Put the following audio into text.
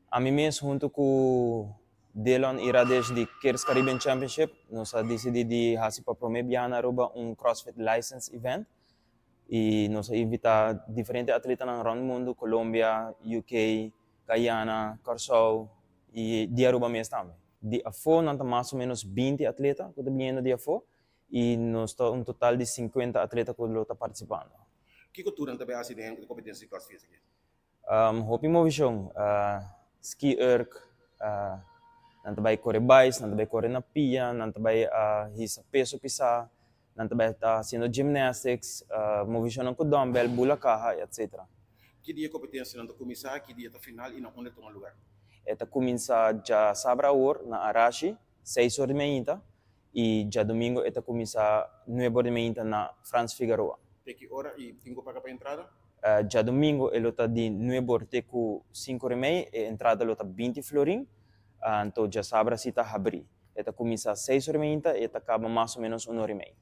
Ami mes hunto cu Delon y Radesh di Kers Caribbean Championship, nos a dicidi di haci pa prome biaha na Aruba un CrossFit License Event y nos a invita diferente atletanan rond mundo, Colombia, UK, Guyana, Corsou y di Aruba mes tambe. Di afo nan ta mas o menos 20 atleta cu ta biniendo di afo y nos ta un total di 50 atleta cu lo ta participando. Kico tur nan ta bay haci den e competencia di CrossFit aki? Hopi movicion, ski erg, nan ta bay core bais, nan ta bay core na pia, nan ta bay hisa peso pisa, nan ta bay ta haciendo gymnastics, movicionnan cu dumbbell, bula caha, etc. Ki dia competencia nan ta cuminsa, ki dia ta final y na unda e tuma lugar? E ta cuminsa djasabra awor na Arashi, 6 or di mainta, y djadomingo e ta cuminsa 9 or di mainta na Frans Figaroa. Te ki ora y tin cu paga pa entrada? Djadomingo e lo ta di 9 or te cu 5 or y mei, e entrada lo ta 20 florin, anto djasabra si ta habri. E ta cuminsa 6 or di mainta y e ta caba mas o menos 1 or y mei.